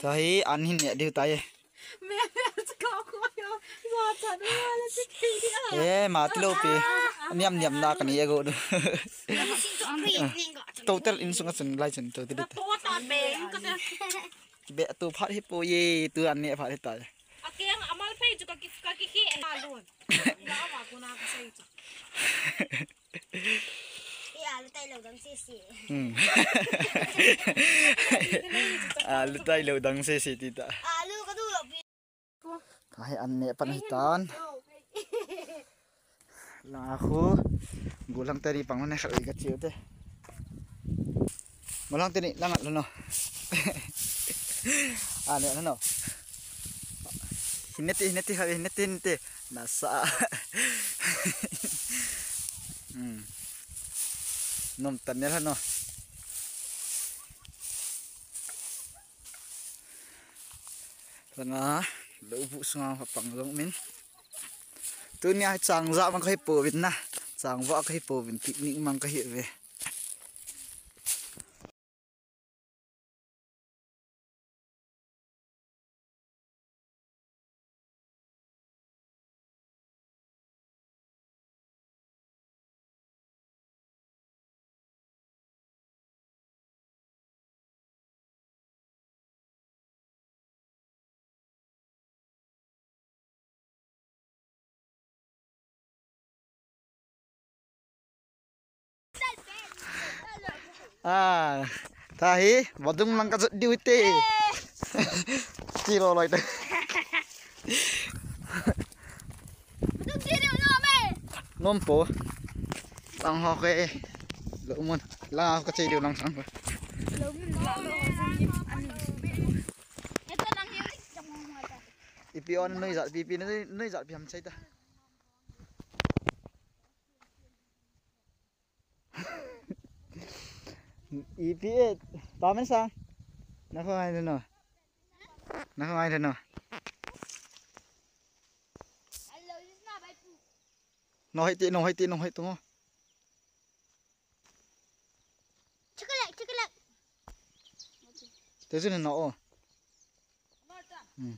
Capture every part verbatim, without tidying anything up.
Tahi an hin ne diu tai. Eh, ma tilo pi. Niam niam na kani ego du. Total in sunga chun lai chun total. Be tu phat hi po ye, tu an ne phat hi tai. Akeng amal phei chu ka ki, ka ki khi na lun. Na ma ku na ka sei chu. Alu tai lo dang sisi. Hmm. Alu tai lo dang sisi ti ta. Alu ka du lo pi. Ka hi an ne pan hi tan. Langa khu. Gulang teri pang ne khat ka chiu te. Gulang teri langa lo no. An ne lo no. Hineti, hineti, hineti, hineti. Nasa. Hmm. Nom tan ne lo no. Langa, lou bu sunga ka pang jong min. Tunia hi chang ja mang ka hi pouvin na. Chang va ka hi pouvin, picnic mang ka hi ve. Ah, tahi, vadung lang ka jot diu te. Ti lo loi te. Nom po. Lang ho ke. Lo mun. Lang ho ka che diu lang sang. Ipi on noi jat pi pi noi, noi jat pi ham chai ta. Ipi e, tamen sang. Na ko ai no. Na ko ai no. No hai ti, no hai ti, no hai tu. Chocolate, chocolate. Te jin no o. Hmm.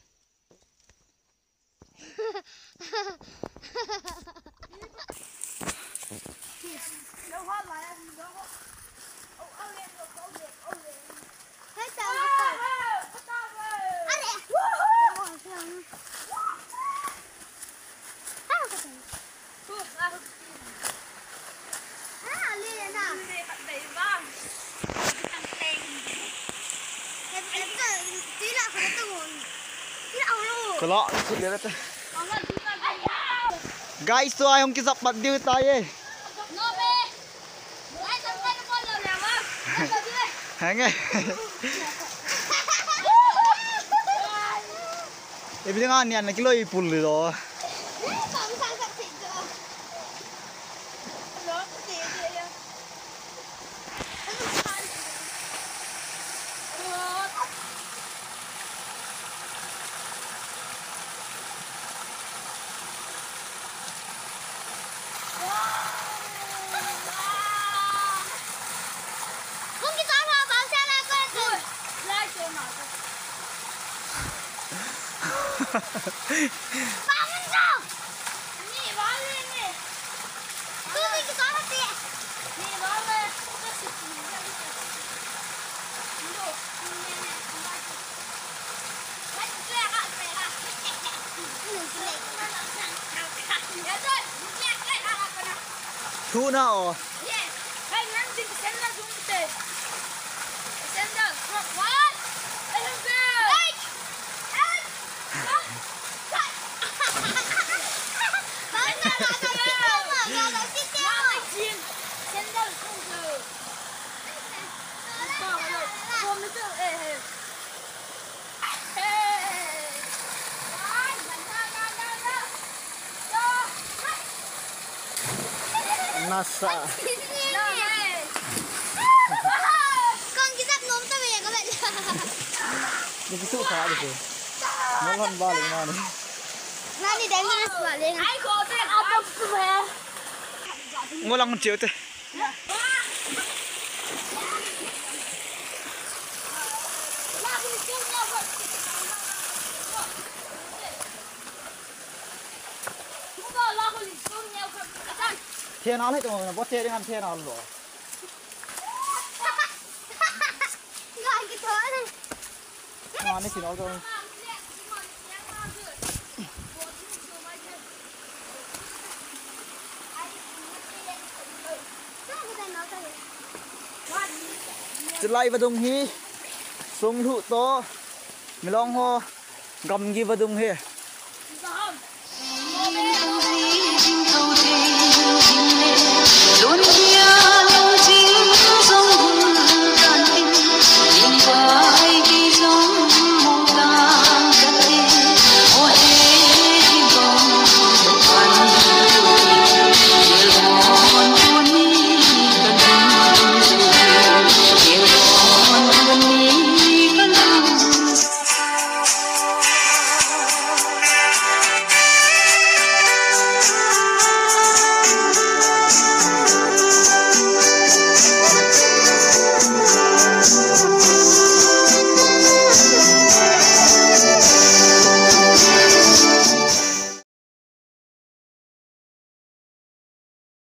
Kala, guys, tu ai hung kisap pat diu tai e. Henge. Ipi nga nian na kilo ipul lo. Thu na o. Nasa. Kong kisap nom ta me ko bel. Ni kisu kha di ko. Ngol hon ba le mani. Nani dangerous ba le. Ai ko te a to tu me. Ngolang cheu te. Thena le to, bo te ngam thena lo. Ngai ki to ne. Ngam ni ki lo to. Chulai vadung hi, sung lhuh to, Milong ho, gamgi vadung hi.